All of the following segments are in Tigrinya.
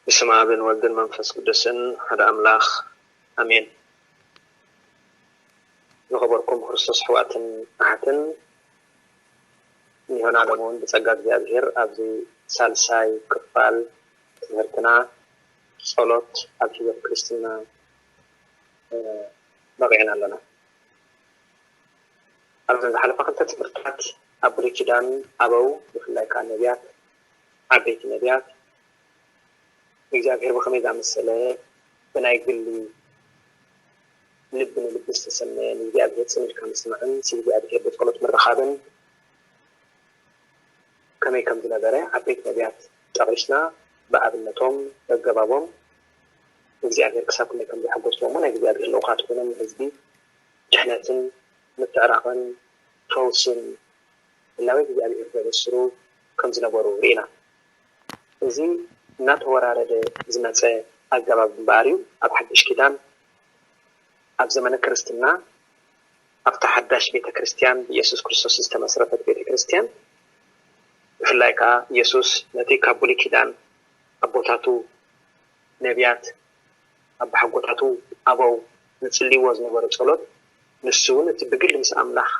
ብስመ ኣብን ወልድን መንፈስ ቅዱስን ሓደ ኣምላኽ ኣሜን። ዝኸበርኩም ክርስቶስ ኣሕዋትን ኣሓትን፣ እነሆና ሎሚ እውን ብጸጋ እግዚኣብሔር ኣብዚ ሳልሳይ ክፋል ትምህርትና ጸሎት ኣብ ህይወት ክርስትና፣ እ፣ በቒዕና ኣለና። ኣብዘን ዝሓለፋ ክልተ ትምህርትታት ኣብ ብሉይ ኪዳን ኣበው ብፍላይ ከኣ ነቢያት፣ ዓበይቲ ነቢያት እግዚኣብሔር ብኸመይ ዝኣመሰለ ብናይ ግሊ ልቢ ንልቢ ዝተሰነየ ንእግዚኣብሔር ጽን ኢልካ ምስማዕን ስለ እግዚኣብሔር ብጸሎት ምርኻብን ከመይ ከም ዝነበረ ዓበይቲ ነቢያት ጠቒስና ብኣብነቶም በገባቦም እግዚኣብሔር ክሳብ ክንደይ ከም ዘሐጎስዎም ናይ እግዚኣብሔር ልኡኻት ኮይኖም ንህዝቢ ድሕነትን ምትዕራቕን ፈውስን ህላዌ እግዚኣብሔር ዘበስሩ ከም ዝነበሩ ርኢና። እዚ እናተወራረደ ዝመጸ ኣገባብ እምበኣር እዩ ኣብ ሓድሽ ኪዳን ኣብ ዘመነ ክርስትና ኣብታ ሓዳሽ ቤተ ክርስቲያን ብኢየሱስ ክርስቶስ ዝተመስረተት ቤተ ክርስቲያን ብፍላይ ከዓ ኢየሱስ ነቲ ካብ ብሉይ ኪዳን ኣቦታቱ ነቢያት ኣባሓጎታቱ ኣበው ዝጽልይዎ ዝነበረ ጸሎት ንሱ እውን እቲ ብግሊ ምስ ኣምላኽ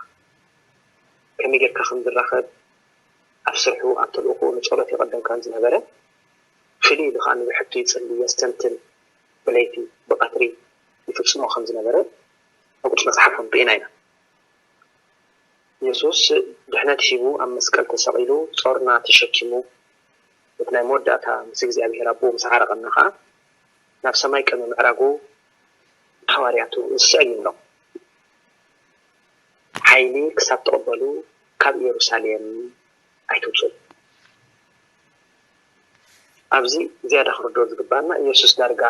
ከመይ ጌርካ ከም ዝራኸብ ኣብ ስርሑ ኣብ ተልእኾኡ ንጸሎት ይቐደም ከም ዝነበረ ፍልይ ኢሉ ከዓ ንብሕቱ ይጽሊ የስተንትን ብለይቲ ብቐትሪ ይፍጽሞ ከም ዝነበረ ኣብ ቅዱስ መጽሓፍ እውን ርኢና ኢና። የሱስ ድሕነት ሂቡ ኣብ መስቀል ተሰቒሉ ጾርና ተሸኪሙ እቲ ናይ መወዳእታ ምስ እግዚኣብሔር ኣቦኡ ምስ ዓረቐና ኸዓ ናብ ሰማይ ቅድሚ ምዕራጉ ንሃዋርያቱ እዚ ስዕብ ይብሎም። ሓይሊ ክሳብ ትቕበሉ ካብ ኢየሩሳሌም ኣይትውፁ። ኣብዚ ዝያዳ ክርድኦ ዝግባና ኢየሱስ ዳርጋ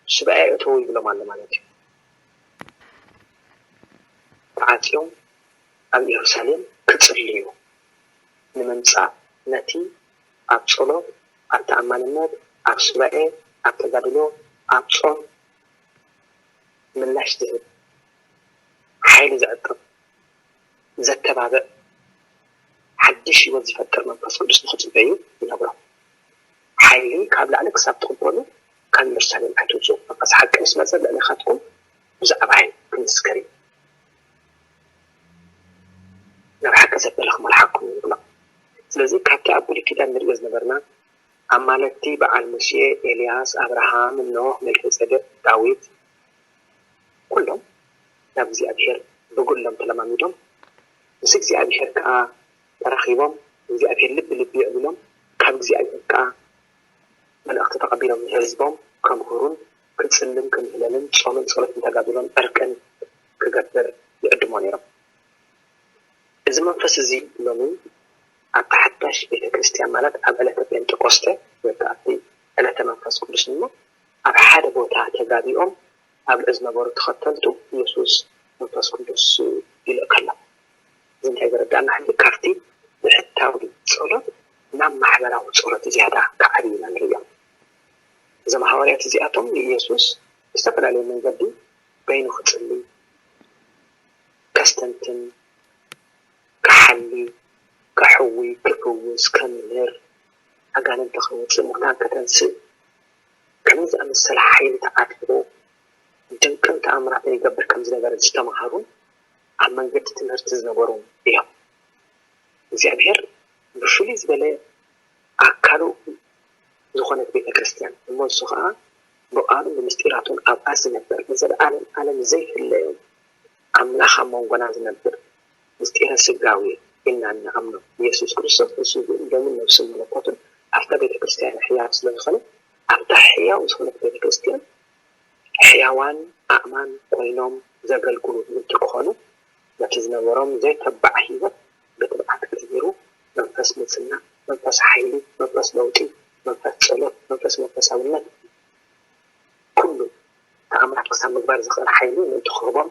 ሱባኤ እተዉ ይብሎም ኣሎ ማለት እዩ። ተዓፅዮም ኣብ ኢየሩሳሌም ክፅልዩ ንምምፃእ ነቲ ኣብ ፀሎት ኣብ ተኣማንነት ኣብ ሱባኤ ኣብ ተጋድሎ ኣብ ፆም ምላሽ ዝህብ ሓይሊ ዘዕቅብ ዘተባብዕ ሓድሽ ህይወት ዝፈጥር መንፈስ ቅዱስ ንክፅበዩ ይነግሮም። ሓይሊ ካብ ላዕሊ ክሳብ ትቕበሉ ካብ ኢየሩሳሌም ኣይትውፅኡ። መንፈስ ሓቂ ምስ መፀ ኣብ ልዕሌኻትኩም ብዛዕባይ ክምስክር እዩ። ናብ ሓቂ ዘበለ ክመርሓኩም እዩ ይብሎም። ስለዚ ካብቲ ኣብ ብሉይ ኪዳን ንሪኦ ዝነበርና ኣማለድቲ በዓል ሙሴ፣ ኤልያስ፣ ኣብርሃም፣ ኖህ፣ መልከ ጼዴቅ፣ ዳዊት ኩሎም ናብ እግዚኣብሔር ብግሎም ተለማሚዶም ምስ እግዚኣብሔር ከዓ ተራኺቦም እግዚኣብሔር ልቢ ልቢ የዕልሎም ካብ እግዚኣብሔር ከዓ መልእኽቲ ተቐቢሎም ንህዝቦም ከምህሩን ክጽልን ክምህለልን ጾምን ጸሎትን ተጋድሎን ዕርቅን ክገብር ይዕድሞ ነይሮም። እዚ መንፈስ እዚ ሎሚ ኣብታ ሓዳሽ ቤተ ክርስቲያን ማለት ኣብ ዕለተ ጴንጠቆስተ ወይ ከዓ ኣብቲ ዕለተ መንፈስ ቅዱስ እሞ ኣብ ሓደ ቦታ ተጋቢኦም ኣብ ልዕሊ ዝነበሩ ተኸተልቱ ኢየሱስ መንፈስ ቅዱስ ይልእከሎም። እዚ እንታይ ዘረዳእና ሕጂ ካብቲ ብሕታዊ ጸሎት ናብ ማሕበራዊ ጸሎት ዝያዳ ክዓብይ ኢና ንርእዮ። እዞም ሃዋርያት እዚኣቶም ንኢየሱስ ብዝተፈላለየ መንገዲ በይኑ ክጽሊ ከስተንትን ክሓሊ ከሕዊ ክፍውስ ከምህር ኣጋንንቲ ከውፅእ ሙታን ከተንስእ ከምዚ ዝኣመሰለ ሓይሊ ተዓጥቁ ድንቅን ተኣምራትን ይገብር ከም ዝነበረ ዝተምሃሩን ኣብ መንገዲ ትምህርቲ ዝነበሩን እዮም። እግዚኣብሔር ብፍልይ ዝበለ ኣካሉ ዝኾነት ቤተ ክርስቲያን እሞ ንሱ ከዓ ብቃሉን ብምስጢራቱን ኣብኣ ዝነብር ንዘለኣለም ኣለም ዘይፍለዮም ኣምላኽ ኣብ መንጎና ዝነብር ምስጢረ ስጋዊ ኢልና እንኣምኖ ኢየሱስ ክርስቶስ ንሱ ግን ደሙን ነብሱን መለኮቱን ኣብታ ቤተ ክርስቲያን ሕያው ስለዝኾነ ኣብታ ሕያው ዝኾነት ቤተ ክርስቲያን ሕያዋን ኣእማን ኮይኖም ዘገልግሉ ምእንቲ ክኾኑ ነቲ ዝነበሮም ዘይተባዕ ህይወት ብትብዓት ቀይሩ መንፈስ ምጽና መንፈስ ሓይሊ መንፈስ ለውጢ መንፈስ ጸሎት መንፈስ መንፈሳውነት ኩሉ ተኣምራት ክሳብ ምግባር ዝኽእል ሓይሊ ምእንቲ ክህቦም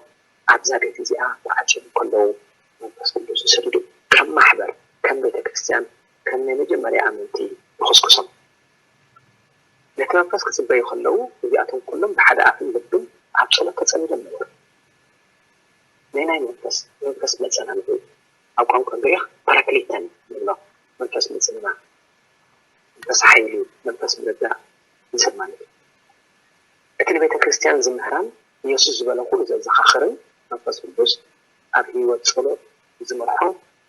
ኣብዛ ቤት እዚኣ ተዓፅዮም ከለዉ መንፈስ ቅዱስ ዝሰድዱ ከም ማሕበር ከም ቤተ ክርስቲያን ከም ናይ መጀመርያ ኣመንቲ ይኹስኩሶም። ነቲ መንፈስ ክፅበዩ ከለዉ እዚኣቶም ኩሎም ብሓደ ኣፍን ልብን ኣብ ፀሎት ተፀሚዶም ነበሩ። ናይ ናይ መንፈስ መንፈስ መፀናንዒ ኣብ ቋንቋ ግሪክ ፓራክሊተን ንብሎ መንፈስ ምፅና መንፈስ ሓይሊ መንፈስ ምርዳእ ክርስቲያን ዝምህራን፣ ኢየሱስ ዝበሎ ኩሉ ዘዘኻኽርን መንፈስ ቅዱስ ኣብ ህይወት ጸሎት ዝመርሖ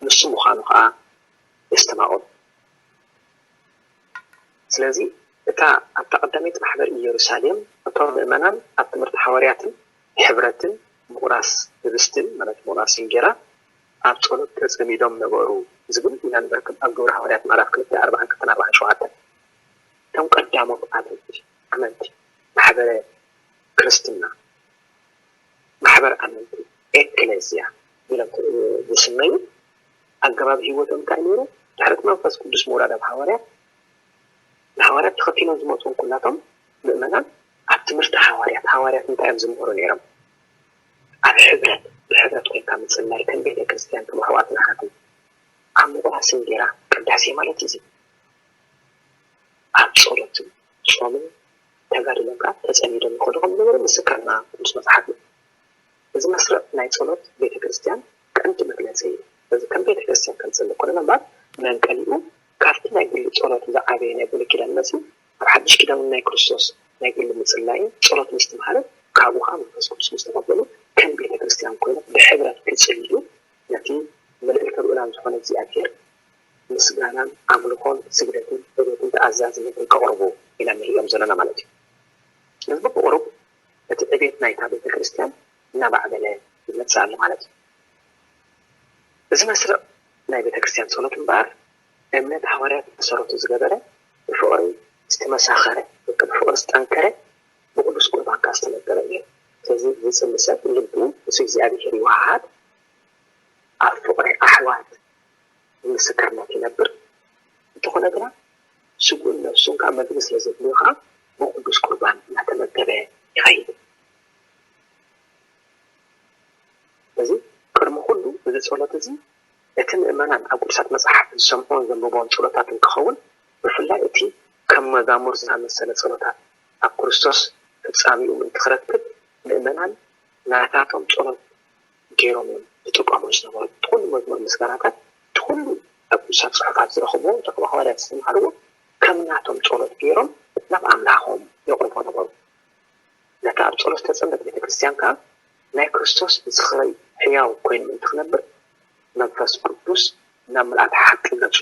ንሱ ምዃኑ ከኣ የስተማቕሩ። ስለዚ እታ ኣብታ ቀዳመይቲ ማሕበር ኢየሩሳሌም እቶም ምእመናን ኣብ ትምህርቲ ሓዋርያትን ሕብረትን ምቑራስ ህብስትን ማለት ምቑራስ እንጌራ ኣብ ጸሎት ተጸሚዶም ነበሩ ዝብል ኢና ንረክብ ኣብ ግብሪ ሃዋርያት ምዕራፍ ክልተ ኣርባዓን ክልተን ኣርባዓን ሸውዓተን። እቶም ቀዳሞት ኣመንቲ ኣመንቲ ማሕበረ ክርስትና ማሕበር ኣመንቲ ኤክለዝያ ኢሎም ዝስመዩ ኣገባብ ህይወቶም እንታይ ነይሩ? ድሕረት መንፈስ ቅዱስ ምውራድ ኣብ ሃዋርያት ንሃዋርያት ተኸቲሎም ዝመፁ ኩላቶም ምእመናን ኣብ ትምህርቲ ሃዋርያት ሃዋርያት እንታይ እዮም ዝምህሩ ነይሮም? ኣብ ሕብረት ብሕብረት ኮይንካ ምፅላይ ከም ቤተ ክርስቲያን ከም ኣሕዋትን ኣሓትን ኣብ ምቑራስ እንጌራ ቅዳሴ ማለት እዚ ኣብ ጸሎትን ጾምን ተጋድሎን ከኣ ተጸሚዶም ይኸዱ ከም ዝነበሩ ምስክርና ቅዱስ መጽሓፍ እዩ። እዚ መስርዕ ናይ ጸሎት ቤተ ክርስቲያን ቀንዲ መግለጺ እዩ። እዚ ከም ቤተ ክርስቲያን ክንጽሊ ኮለና እምበኣር መንቀሊኡ ካብቲ ናይ ግሊ ጸሎት ዝዓበየ ናይ ብሉይ ኪዳን መጺኡ ኣብ ሓድሽ ኪዳን ናይ ክርስቶስ ናይ ግሊ ምጽላይን ጸሎት ምስትምሃርን ካብኡ ከኣ መንፈስ ቅዱስ ምስ ተቐበሉ ከም ቤተ ክርስቲያን ኮይኖም ብሕብረት ክጽልዩ ነቲ ምልዕልቲ ልኡላን ዝኾነ እግዚኣብሔር ምስጋናን ኣምልኾን ስግደትን ጸሎትን ተኣዛዝነትን ከቕርቡ ኢና ንርእዮም ዘለና ማለት እዩ። ስለዚ ብቁሩብ እቲ ዕቤት ናይታ ቤተ ክርስቲያን እናማዕበለ ይመጽእ ኣሎ ማለት እዩ። እዚ መስርዕ ናይ ቤተ ክርስቲያን ጸሎት እምበኣር እምነት ሃዋርያት መሰረቱ ዝገበረ ብፍቕሪ ዝተመሳኸረ ወይ ከዓ ብፍቕሪ ዝጠንከረ ብቅዱስ ቁርባን ከዓ ዝተመገበ እዩ። ስለዚ ዝጽሊ ሰብ ልቡ ምስ እግዚኣብሔር ይወሃሃድ ኣብ ፍቕሪ ኣሕዋት ምስክርነት ይነብር። እንተኾነ ግና ስጉን ነፍሱን ከዓ መግቢ ስለ ዘድልዩ ከዓ ብቅዱስ ቁርባን እናተመገበ ይኸይድ። እዚ ቅድሚ ኩሉ እዚ ጸሎት እዚ እቲ ምእመናን ኣብ ቅዱሳት መጽሓፍ ዝሰምዖን ዘንብቦን ጸሎታት እንክኸውን ብፍላይ እቲ ከም መዛሙር ዝኣመሰለ ጸሎታት ኣብ ክርስቶስ ፍጻሜኡ ምእንቲ ክረክብ ምእመናን ናታቶም ጸሎት ገይሮም እዮም ዝጥቀሙ ዝነበሩ። እቲ ኩሉ መዝሙር ምስጋናታት እቲ ኩሉ ኣብ ቅዱሳት ጽሑፋት ዝረኽብዎ እቶም ሃዋርያት ዝተምሃርዎ ከም ናቶም ጸሎት ገይሮም ናብ ኣምላኾም የቕርቦ ነበሩ። ነታ ኣብ ጸሎት ዝተጸምደት ቤተ ክርስቲያን ከኣ ናይ ክርስቶስ ዝኽሪ ሕያው ኮይኑ ምእንቲ ክነብር መንፈስ ቅዱስ ናብ ምልኣተ ሓቂ ገጹ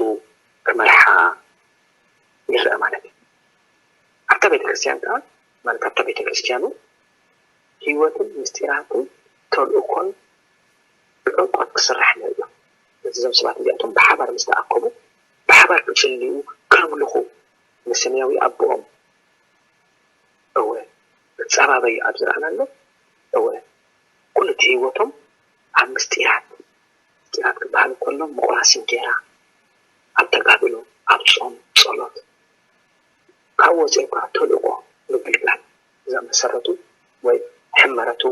ክመርሓ ይረአ ማለት እዩ። ኣብታ ቤተ ክርስቲያን ከኣ ማለት ኣብታ ቤተ ክርስቲያኑ ህይወትን ምስጢራትን ተልእኮን ብዕምቆት ክስራሕ ነርዮ። ነዚ እዞም ሰባት እዚኣቶም ብሓባር ምስ ተኣከቡ ብሓባር ክጽልዩ ከምልኹ ንሰማያዊ ኣቦኦም እወ ክጻባበዩ ኣብ ዝረኣናሉ እወ ኩሉ እቲ ህይወቶም ኣብ ምስጢራት ምስጢራት ክበሃል እንከሎ ምቑራስ እንጀራ ኣብ ተጋድሎ ኣብ ጾም ጸሎት ካብ ወፂኦም ከዓ ተልእኮ ምግልጋል ዘመሰረቱ ወይ ሕመረቱ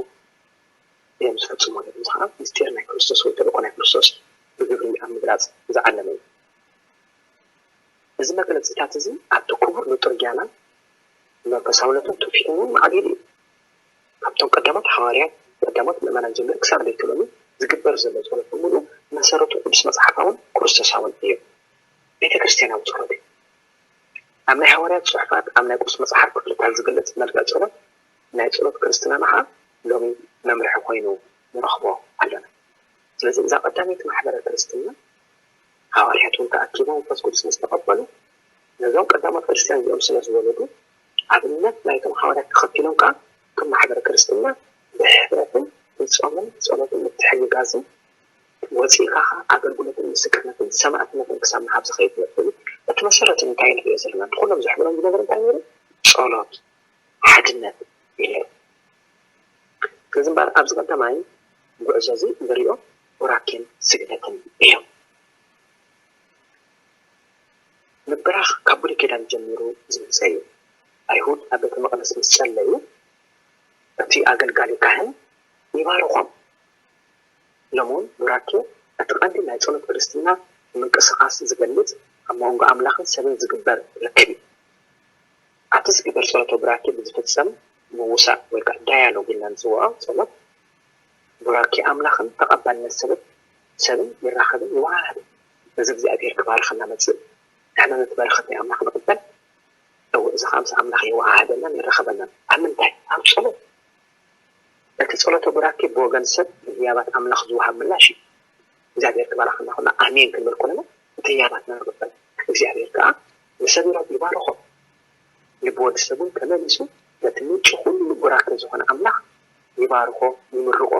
እዮም ዝፍፅሙ ማለት እዚ ከዓ ምስጢር ናይ ክርስቶስ ወይ ተልእኮ ናይ ክርስቶስ ብግብሪ ኣብ ምግላፅ ዝዓለመ እዩ እዚ መግለፂታት እዚ ኣብቲ ክቡር ሊጡርጊያና መንፈሳውነትን ትውፊትን እውን ማዕቢሉ እዩ ካብቶም ቀዳሞት ሓዋርያት ቀዳሞት ምእመናን ጀሚሩ ክሳብ ለይቲ ሎሚ ዝግበር ዘሎ ፀሎት ብምሉኡ መሰረቱ ቅዱስ መፅሓፋውን ክርስቶሳውን እዩ ቤተ ክርስቲያናዊ ፀሎት እዩ ኣብ ናይ ሃዋርያት ፅሑፋት ኣብ ናይ ቅዱስ መፅሓፍ ክፍልታት ዝግለፅ መልክዕ ፀሎት ናይ ፀሎት ክርስትናና ከዓ ሎሚ መምርሒ ኮይኑ ንረኽቦ ኣለና ስለዚ እዛ ቀዳመይቲ ማሕበረ ክርስትና ሃዋርያት እውን ተኣኪቦም መንፈስ ቅዱስ ምስ ተቐበሉ ነዞም ቀዳሞት ክርስትያን እዚኦም ስለ ዝወለዱ ኣብነት ናይቶም ሃዋርያት ተኸቲሎም ከዓ ከም ማሕበረ ክርስትና ብሕብረትን ብፆምን ጸሎትን ምትሕግጋዝን ወፂእካ ከዓ ኣገልግሎትን ምስክርነትን ሰማእትነትን ክሳብ ምሃብ ዝኸይድ ነብሉ እቲ መሰረት እንታይ ንሪኦ ዘለና ብኩሎም ዝሕብሮም ዝነበረ እንታይ ነይሩ ጸሎት ሓድነት ኢለ እዚ እምበኣር ኣብዚ ቀዳማይ ጉዕዞ እዚ ንሪኦ ቡራኬን ስግደትን እዮም። ምብራኽ ካብ ብሉይ ኪዳን ጀሚሩ ዝመፀ እዩ። ኣይሁድ ኣብ ቤተ መቕደስ ምስ ጸለዩ እቲ ኣገልጋሊ ካህን ይባርኾም። ሎሚ እውን ቡራኬ እቲ ቀንዲ ናይ ጸሎት ክርስትና ምንቅስቓስ ዝገልጽ ኣብ መንጎ ኣምላኽን ሰብን ዝግበር ርክብ እዩ። ኣብቲ ዝግበር ጸሎተ ቡራኬ ብዝፍጸም ምውሳእ ወይ ከዓ ዳያሎግ ኢልና ንጽውዖ ጸሎት ቡራኬ ኣምላኽን ተቐባልነት ሰብን ሰብን ይራኸብን ይወሃሃድን። እዚ እግዚኣብሔር ክባርኸና መጽእ። ንሕና ነቲ በረኸት ናይ ኣምላኽ ንቕበል። እወ እዚ ከዓ ምስ ኣምላኽ የወሃህደናን የራኸበናን። ኣብ ምንታይ? ኣብ ጸሎት። እቲ ጸሎተ ቡራኬ ብወገን ሰብ ንህያባት ኣምላኽ ዝወሃብ ምላሽ እዩ። እግዚኣብሔር ክባርኸና ከሎ ኣሜን ክንብል ከለና እቲ ህያባትና ንቕበል። እግዚኣብሔር ከኣ ንሰብ ይባርኾ፣ ልቢ ወዲ ሰብ እውን ተመሊሱ ነቲ ምንጪ ኩሉ ቡራኬ ዝኾነ ኣምላኽ ይባርኾ፣ ይምርቖ፣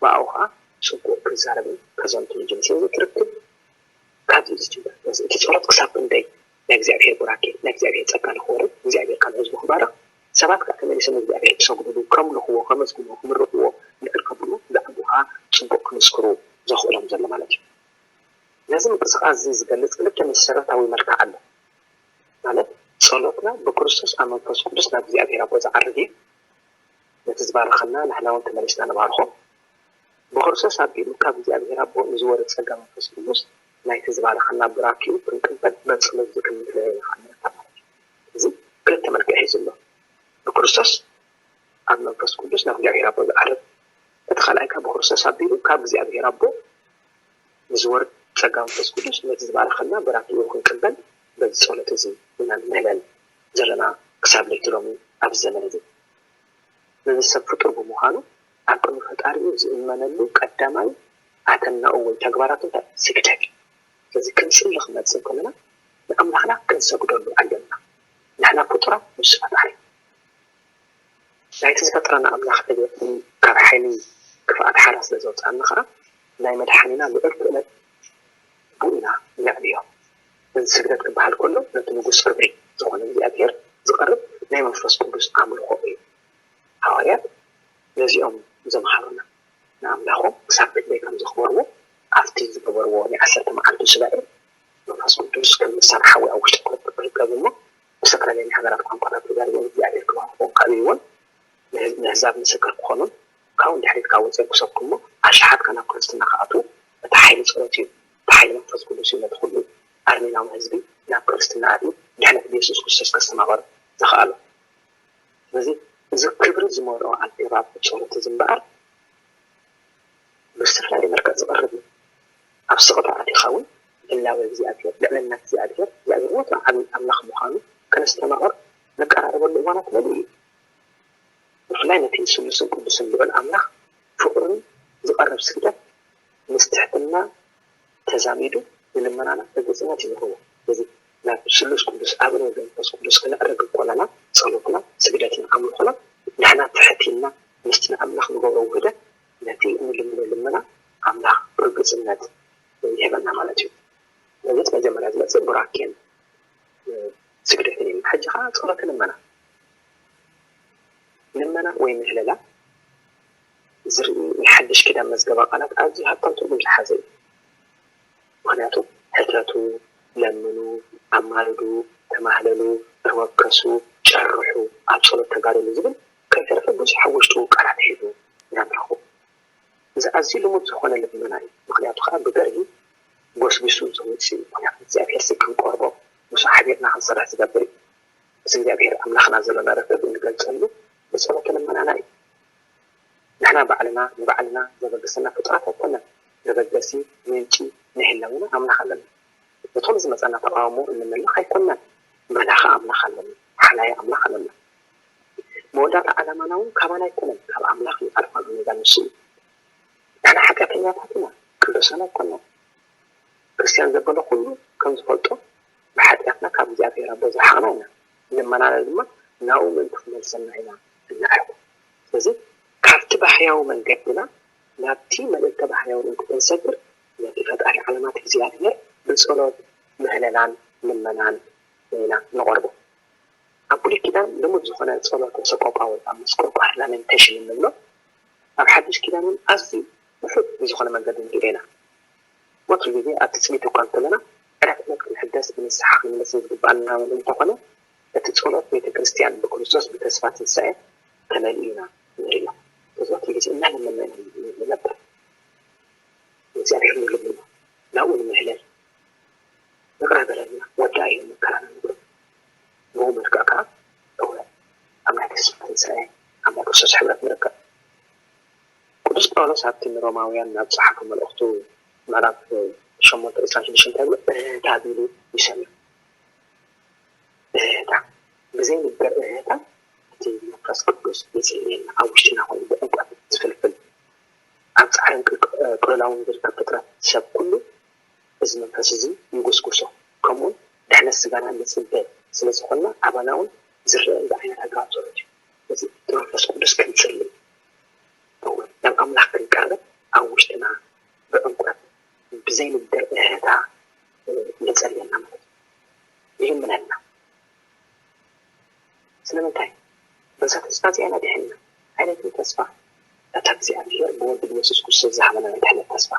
ብኣኡ ኸዓ ጽቡቕ ክዛረብን ከዘንቱን ይጅምር። ስለዚ እቲ ርክብ ካብዚ እዩ ዝጅምር። ስለዚ እቲ ጸሎት ክሳብ ክንደይ ናይ እግዚኣብሔር ቡራኬ ናይ እግዚኣብሔር ጸጋ ንኽወርድ እግዚኣብሔር ካብ ህዝቡ ክባርኽ ሰባት ከዓ ተመሊሶም እግዚኣብሔር ክሰግድሉ ከምልኽዎ ከመስግንዎ ክምርቕዎ እንድሕር ከብሉ ብዕቡ ከዓ ጽቡቕ ክምስክሩ ዘኽእሎም ዘሎ ማለት እዩ። ነዚ ምንቅስቃስ እዚ ዝገልጽ ክልተ መሰረታዊ መልክዕ ኣሎ። ማለት ጸሎትና ብክርስቶስ ኣብ መንፈስ ቅዱስ ናብ እግዚኣብሔር ኣቦ ዝዓርግ እዩ። ነቲ ዝባረኸና ንሕና እውን ተመሊስና ንባርኾ። ብክርስቶስ ኣቢሉ ካብ እግዚኣብሔር ኣቦ ንዝወርድ ጸጋ መንፈስ ቅዱስ ናይቲ ዝባረኸና ቡራኪኡ ክንቅበል በጸሎት ዝክንትለዮ ይኽእለና ማለት እዩ። እዚ ክልተ መልክዕ እዩ ዘሎ። ብክርስቶስ ኣብ መንፈስ ቅዱስ ናብ እግዚኣብሔር ኣቦ ዝዓርግ፣ እቲ ካልኣይ ካብ ብክርስቶስ ኣቢሉ ካብ እግዚኣብሔር ኣቦ ንዝወርድ ጸጋ መንፈስ ቅዱስ ነቲ ዝባረኸና ቡራኪኡ ክንቅበል በዚ ጸሎት እዚ ኢና ንምህለል ዘለና ክሳብ ለይቲ ሎሚ ኣብዚ ዘመን እዚ። ነዚ ሰብ ፍጡር ብምዃኑ ኣብ ቅድሚ ፈጣሪኡ ዝእመነሉ ቀዳማይ ኣተናኡ ወይ ተግባራቱ እንታይ ስግደት እዩ። ስለዚ ክንጽሊ ክመጽእ ከለና ንኣምላኽና ክንሰግደሉ ኣለና። ንሕና ፍጡራት ምስ ፈጣሪ ናይቲ ዝፈጠረና ኣምላኽ ዕቤት ካብ ሓይሊ ክፍኣት ሓራ ስለ ዘውፅኣና ከዓ ናይ መድሓኒና ልዑል ክእለት ብኡ ኢና ነዕብዮ። እዚ ስግደት ክበሃል ከሎ ነቲ ንጉስ ክብሪ ዝኾነ እግዚኣብሔር ዝቐርብ ናይ መንፈስ ቅዱስ ኣምልኾ እዩ። ሃዋርያት ነዚኦም ዘምሃሩና ንኣምላኾም ክሳብ ክንደይ ከም ዘኽበርዎ ኣብቲ ዝገበርዎ ናይ ዓሰርተ መዓልቱ ሱባኤ መንፈስ ቅዱስ ከም ልሳን ሓዊ ኣብ ውሽጢ ክርከብ እሞ ብዝተፈላለየ ናይ ሃገራት ቋንቋታት ተዛሪቦም እግዚኣብሔር ክባርኽዎም ከዕብይዎን ንህዝብ- ንህዛብ ምስክር ክኾኑን ካብኡ ንድሕሪት ካብ ወፂኦም ክሰብኩ እሞ ኣሽሓት ካብ ናብ ክርስትና ክኣትዉ እቲ ሓይሊ ፀሎት እዩ። እቲ ሓይሊ መንፈስ ቅዱስ እዩ ነቲ ኩሉ ኣርሜናዊ ህዝቢ ናብ ክርስትና ኣትዩ ድሕነት ብየሱስ ክርስቶስ ከስተማቐር ዘኽኣሎ። ስለዚ እዚ ክብሪ ዝመልኦ ኣገባብ ጸሎት እዚ እምበኣር ብዝተፈላለየ መልክዕ ዝቐርብ እዩ። ኣብ ስቕታ ኣቲኻ እውን ህላወ እግዚኣብሔር፣ ልዕልና እግዚኣብሔር፣ እግዚኣብሔር ወትሩ ዓብዪ ኣምላኽ ምዃኑ ከነስተማቕር ንቀራረበሉ እዋናት መሊኡ እዩ። ብፍላይ ነቲ ስሉስን ቅዱስን ልዑል ኣምላኽ ፍቕሩን ዝቐርብ ስግደት ምስ ትሕትና ተዛሚዱ ንልመናና ርግጽነት እዩ ዝህቦ። ስለዚ ናብ ስሉስ ቅዱስ ኣብን ወልድን መንፈስ ቅዱስ ክነዕርግ እንኮለና ጸሎትና፣ ስግደትና፣ ኣምልኾና ንሕና ትሕት ኢልና ምስቲ ንኣምላኽ ንገብሮ ውህደት ነቲ እንልምኖ ልመና ኣምላኽ ርግጽነት ይህበና ማለት እዩ። ስለዚ እቲ መጀመርያ ዝመጽእ ቡራኬን ስግደትን እዩ። ሕጂ ኸዓ ጸሎተ ልመና። ልመና ወይ ምህለላ ዝርኢ ናይ ሓድሽ ኪዳን መዝገበ ቃላት ኣዝዩ ሃብታም ትርጉም ዝሓዘ እዩ። ምኽንያቱ ሕተቱ፣ ለምኑ፣ ኣማልዱ፣ ተማህለሉ፣ ተወከሱ፣ ጨርሑ፣ ኣብ ጸሎት ተጋደሉ ዝብል ከይተረፈ ብዙሕ ኣብ ውሽጡ ቃላት ሒዙ ኢና ንረኽቦ። እዚ ኣዝዩ ልሙድ ዝኾነ ልመና እዩ። ምኽንያቱ ኸዓ ብገርሂ ጎስጒሱ ዝወጽእ እዩ። ምኽንያቱ እግዚኣብሔር ክንቀርቦ ምስኡ ሓቢርና ክንሰርሕ ዝገብር እዩ። ምስ እግዚኣብሔር ኣምላኽና ዘለና ርክብ እንገልጸሉ ብጸሎተ ልመናና እዩ። ንሕና ባዕልና ንባዕልና ዘበገሰና ፍጡራት ኣይኮናን። ዘበገሲ ምንጪ ናይ ህላዌና ኣምላኽ ኣለና። ነቶም ዝመጻና ተቓውሞ እንመልኽ ኣይኮናን። መላኺ ኣምላኽ ኣለና። ሓላይ ኣምላኽ ኣለና። መወዳእታ ዓላማና እውን ካባና ኣይኮነን፣ ካብ ኣምላኽ እዩ። ኣልፋን ኦሜጋን ንሱ እዩ። ንሕና ሓጢኣተኛታት ኢና፣ ቅዱሳን ኣይኮናን። ክርስትያን ዘበለ ኩሉ ከም ዝፈልጦ ብሓጢኣትና ካብ እግዚኣብሔር ኣቦ ዝረሓቕና ኢና። ልመናና ድማ ናብኡ ምእንቲ ክመልሰና ኢና እነዕርጎ። ስለዚ ካብቲ ባህርያዊ መንገድና ናብቲ መልእልተ ባህርያዊ ምእንቲ ክንሰግር ነቲ ፈጣሪ ዓለማት እግዚኣብሔር ብጸሎት ምህለላን ልመናን ኢና ንቐርቦ። ኣብ ብሉይ ኪዳን ልሙድ ዝኾነ ጸሎተ ሰቆቃ ወይ ከዓ ምስቆቃ ላሜንቴሽን እንብሎ ኣብ ሓድሽ ኪዳን እውን ኣዝዩ ውሑድ ብዝኾነ መንገዲ ንሪኦ ኢና። ወትሩ ግዜ ኣብ ትጽቢት እኳ እንተለና ዕለት ዕለት ክንሕደስ ብንስሓ ክንምለስ ዝግባኣና እውን እንተኾነ እቲ ጸሎት ቤተ ክርስቲያን ብክርስቶስ ብተስፋ ትንሳኤ ተመሊኡ ኢና ንርእዮ። ስለዚ ወትሩ ግዜ እናለመና ኢና ንነብር። ንእግዚኣብሔር ንልምኖ ናብኡ ንምህለል። ይቕረ በለልና ወዳእዮ መከራና ንብሎ። ብኡ መልክዕ ከዓ እወ ኣብ ናይ ተስፋ ትንሳኤ ኣብ ናይ ክርስቶስ ሕብረት ንርከብ። ቅዱስ ጳውሎስ ኣብቲ ንሮማውያን ናብ ጸሓፎ መልእኽቱ ምዕራፍ ሸሞንተ ዕስራን ሽዱሽተን እንታይ ይብሎ? እህታ ቢሉ ይሰምዕ። እህታ ብዘይንገር እህታ እቲ እቲ መንፈስ ቅዱስ ይጽልየና፣ ኣብ ውሽጥና ኮይኑ ብዕምቆት ዝፍልፍል፣ ኣብ ጻዕርን ቅልውላውን ዝርከብ ፍጥረት ሰብ ኩሉ እዚ መንፈስ እዚ ይጉስጉሶ። ከምኡውን ድሕነት ስጋና ንጽበ ስለ ዝኾንና ኣባና እውን ዝረአ እዚ ዓይነት ኣገባብ ጸሎት እዩ። እዚ እቲ መንፈስ ቅዱስ ክንጽሊ፣ ናብ ኣምላኽ ክንቃረብ ኣብ ውሽጥና ብዕምቆት ብዘይንግደር እህታ የጸልየና ማለት እዩ። ይልምነና። ስለምንታይ? በዛ ተስፋ እዚኣ ኢና ድሒንና። ዓይነትን ተስፋ እታ እግዚኣብሔር ብወዱ ብየሱስ ክርስቶስ ዝሃበና ናይ ድሕነት ተስፋ።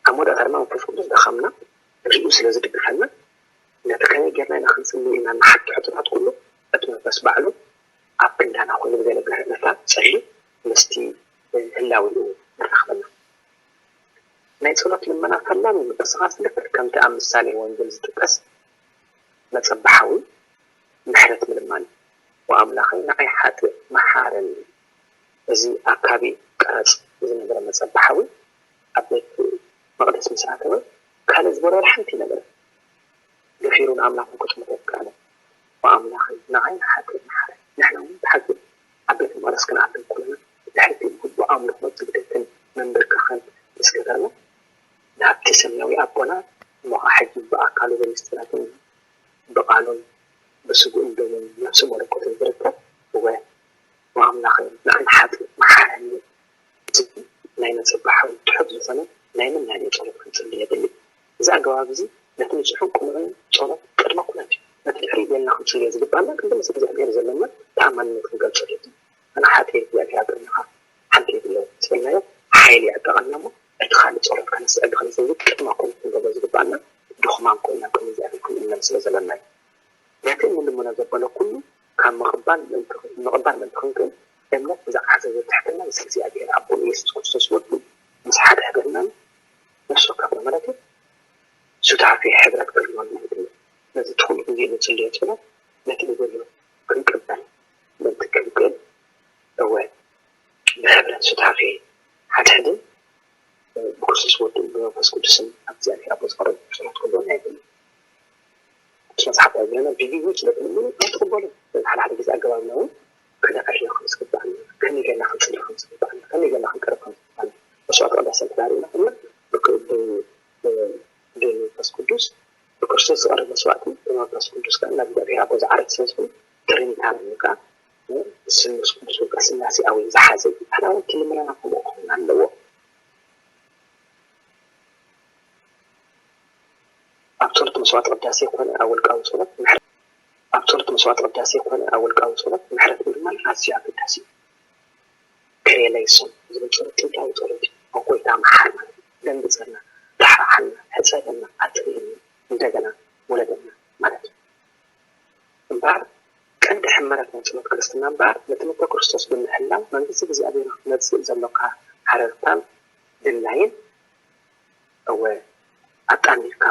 ኣብ መወዳእታ ድማ መንፈስ ቅዱስ ድኻምና ሪኡ ስለ ዝድግፈና፣ ነቲ ከመይ ጌርና ኢና ክንጽሊ ኢልና ንሓቶ ሕቶታት ኩሉ እቲ መንፈስ ባዕሉ ኣብ ክንዳና ኮይኑ ብዘይነግረና ጸልዩ ምስቲ ህላዌኡ የራኽበና። ናይ ጸሎት ልመና ፈላሚ ምንቅስቓስ ልክዕ ከምቲ ኣብ ምሳሌ ወንጌል ዝጥቀስ መጸብሓዊ ምሕረት ምልማን እዩ። "ወኣምላኸይ ንዓይ ሓጥእ መሓረኒ።" እዚ ኣካቢ ቀረጽ ዝነበረ መጸብሓዊ ኣብ ቤት መቕደስ ምስ ኣተወ ካልእ ዝበሎ ሓንቲ ነገር ገፊሩ ንኣምላኹ ክጥምቶ ኣይከኣለን። "ወኣምላኸይ ንዓይ ሓጥእ መሓረኒ።" ንሕና እውን ብሓቂ ኣብ ቤት መቕደስ ክንኣቱ ከለና ድሕሪ እቲ ግቡእ ኣምልኾ ስግደትን ምንብርካኽን ምስ ገበርና ናብቲ ሰማያዊ ኣቦና እሞ ኸዓ ሕጂ ብኣካሉ ብምስጢራትን ብቓሉን ብስግኡን ደሙን ነፍሲ መለኮትን ዝርከብ እወ ንኣምላኸይ ንዓይ ሓጥእ መሓረኒ ዝብል ናይ መጸብሓዊ ትሑት ዝኾነ ናይ ምናኔ ጸሎት ክንጽሊ የድሊ። እዚ ኣገባብ እዚ ነቲ ንጹሕን ቅኑዕን ጸሎት ቅድመ ኩነት እዩ። ነቲ ድሕሪኡ ጌርና ክንጽልዮ ዝግብኣና ቅድሚ እግዚኣብሔር ዘለና ተኣማንነት ክንገልጸሉ እዩ። ኣነ ሓጥእ እግዚኣብሔር ኣብ ቅድሜኻ ሓንቲ የብለይን ዝበልናዮ ሓይሊ ይዕጠቐልና እሞ እቲ ካልእ ጸሎት ከነስዕብ ንኽእል። ስለዚ ቅድመ ኩነት ክንገብሮ ዝግብኣና ድኹማን ኮይና ቅድሚ እግዚኣብሔር ክንእመን ስለ ዘለና እዩ። ነቲ እንልምኖ ዘበለ ኩሉ ካብ ምቕባል ምእንቲ ምቕባል ምእንቲ ክንክእል እምነት ብዝዓዘዘ ትሕትና ምስ እግዚኣብሔር ኣቦን ኢየሱስ ክርስቶስ ወዱ ምስ ሓድሕድናን ነፍሲ ወከፍና ማለት እዩ ሱታፌ ሕብረት ክህልወና ይድለ። ነዚ እቲ ኩሉ ግዜ ንጽልዮ ጸሎት ነቲ ንደልዮ ክንቅበል ምእንቲ ክንክእል እወ ብሕብረት ሱታፌ ሓድሕድን ብክርስቶስ ወድን ብመንፈስ ቅዱስን ኣብ እግዚኣብሔር ኣቦ ዝቐረበ ጸሎት ክህልወና ይድለ። እቲ መጽሓፍ እንታይ ዝብለና? ብግዜ ስለ ትልምኑ ኣይትቕበሉ። በዚ ሓደ ሓደ ግዜ ኣገባብና እውን ክነዕርዮ ከም ዝግባኣና፣ ከመይ ጌርና ክንጽሊ ከም ዝግባኣና፣ ከመይ ጌርና ክንቀርብ ከም ዝግባኣና፣ መስዋዕተ ቅዳሴ እንተዳሪእና ከለና ብክ- ብ- ብ- ብመንፈስ ቅዱስ ብክርስቶስ ዝቐርብ መስዋዕቲ ብመንፈስ ቅዱስ ከኣ ናብ እግዚኣብሔር ኣቦ ዝዓርግ ስለ ዝኾነ ትሪኒታሪ ወይ ከኣ ስሉስ ቅዱስ ወይ ከኣ ስላሴኣዊ ዝሓዘ እዩ። ንሕና እውን እቲ ልመናና ከምኡ ክኸውን ኣለዎ። ኣብ ጸሎት መስዋዕተ ቅዳሴ ኮነ ኣብ ውልቃዊ ጸሎት ምሕረት ኣብ ጸሎት መስዋዕተ ቅዳሴ ኮነ ኣብ ውልቃዊ ጸሎት ምሕረት ምልማን ኣዝዩ ኣገዳሲ እዩ። ክሬለይሶን ዝብል ጸሎት ጥንታዊ ጸሎት እዩ። "ኦ ጎይታ መሓርና፣ ደንግጸና፣ ራሕርሓና፣ ሕጸበና፣ ኣጥርየና፣ እንደገና ውለደና" ማለት እዩ። እምበኣር ቀንዲ ሕመረት ናይ ጸሎት ክርስትና እምበኣር ንትምህርተ ክርስቶስ ብምሕላው መንግስቲ እግዚኣብሔር ንክትመጽእ ዘሎካ ሃረርታን ድላይን እወ ኣጣሚርካ